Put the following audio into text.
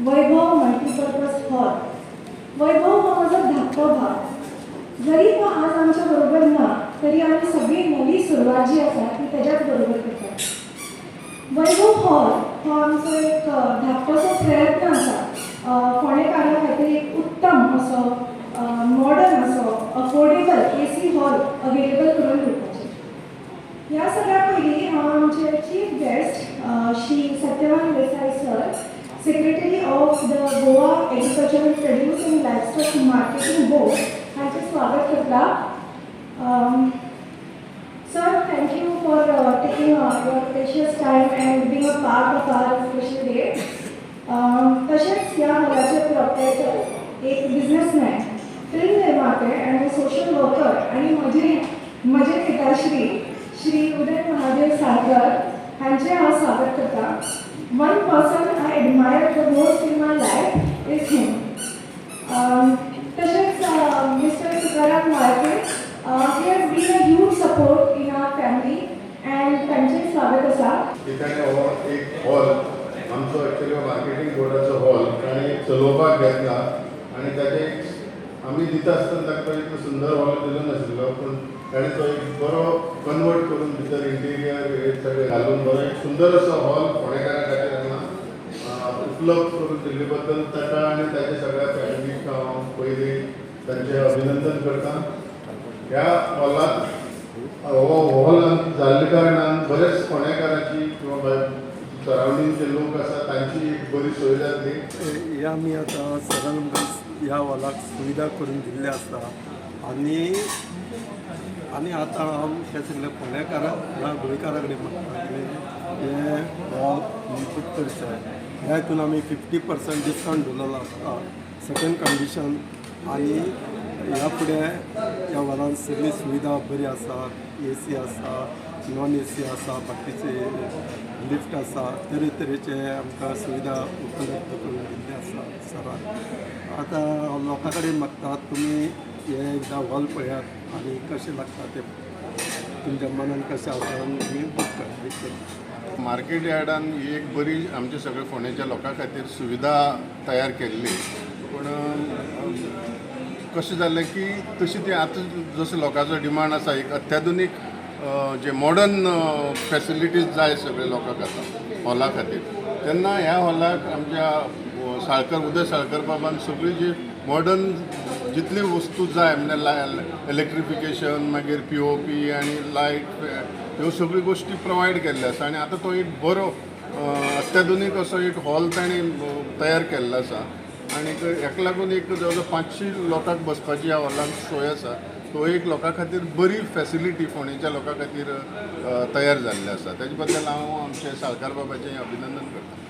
वैभव multipurpose hall. वैभव हो म्हजो धाकटो भाव. जरी तो आज आमच्या बरोबर ना तरी आमी सगळी नवी सुरवात जी आसा ती तेज्याच बरोबर करतात. वैभव हॉल हो आमचो एक धाकटोसो प्रयत्न आसा फोंडेकारां खातीर एक उत्तम असो, मॉडर्न असो, अफोर्डेबल एसी हॉल अवेलेबल करून दिवपाचें. ह्या सगळ्या पयलीं हांव आमचे chief guest Shri Satyavan Desai sir, Secretary of the Goa Agricultural Produce and Livestock Marketing Board, हांचें स्वागत करता. Sir, thank you for taking your precious time and being a part of our special day. तशेंच ह्या हॉलाचे proprietor, एक businessman, film निर्माते आनी social worker आनी म्हजे म्हजे पिताश्री श्री उदय महादेव साळकर हांचें हांव स्वागत करता. One person I admire the most in my life is him. तशेंच mister Tukaram Walke, he has been a huge support in our family and तांचें स्वागत आसा. ठिकाणी हो एक हॉल आमचो एक्चुअली मार्केटींग बोर्डाचो हॉल ताणें चलोवपाक घेतला आनी ताचे आमी दिता आसतना ताका इतलो सुंदर हॉल दिलो नाशिल्लो, पूण ताणें तो एक बरो कन्वर्ट करून भितर इंटिरियर हे सगळें घालून बरो एक सुंदर असो हॉल फोंडेकारां खातीर हांगा उपलब्ध करून दिल्ले बद्दल ताका आनी ताच्या सगळ्या फॅमिलीक हांव पयलीं तांचें अभिनंदन करता. ह्या हॉलांत, हो हॉल जाल्ल्या कारणान बरेच फोंडेकारांची किंवा सरावंडींग जे लोक आसा तांची एक बरी सोय जातली. हे आमी आतां सरान आमकां ह्या हॉलाक सुविधा करून दिल्ली आसा आनी आनी आतां हांव हे सगळे फोंडेकारां ह्या गोंयकारा कडेन मागता की हे हॉल बूक करचें. ह्या हितून आमी 50% डिस्कावंट दवरलेलो आसता सेकंड कंडिशन. आनी ह्या फुडें ह्या हॉलान सगळी सुविधा बरी आसा. एसी आसा, नॉन एसी आसा, बाकीचे लिफ्ट आसा, तरेतरेचे आमकां सुविधा उपलब्ध करून दिल्ली आसा सरान. आतां हांव लोकां कडेन मागता, तुमी हे एकदां हॉल पळयात आनी कशें लागता तें तुमच्या मनान कशें आसा तुमी बूक करात. मार्केट यार्डान ही एक बरी आमच्या सगळ्या फोंडेच्या लोकां खातीर सुविधा तयार केल्ली, पूण कशें जालें की तशी ती आतां जसो लोकांचो डिमांड आसा, एक अत्याधुनीक जे मॉडर्न फॅसिलिटीज जाय सगळे लोकांक आतां हॉला खातीर, तेन्ना ह्या हॉलाक आमच्या साळकर, उदय साळकर बाबान सगळी जी मॉडर्न जितली वस्तू जाय, म्हणल्यार इलेक्ट्रिफिकेशन, मागीर पीओपी आनी लायट, ह्यो सगळ्यो गोश्टी प्रोवायड केल्ल्यो आसा. आनी आतां तो एक बरो अत्याधुनीक असो एक हॉल ताणें तयार केल्लो आसा आनी हेका लागून एक जवळ जवळ 500 लोकांक बसपाची ह्या हॉलान सोय आसा. तो एक लोकां खातीर बरी फॅसिलिटी फोंडेच्या लोकां खातीर तयार जाल्ली आसा. तेजे बद्दल हांव आमचे साळकार बाबाचें अभिनंदन करता.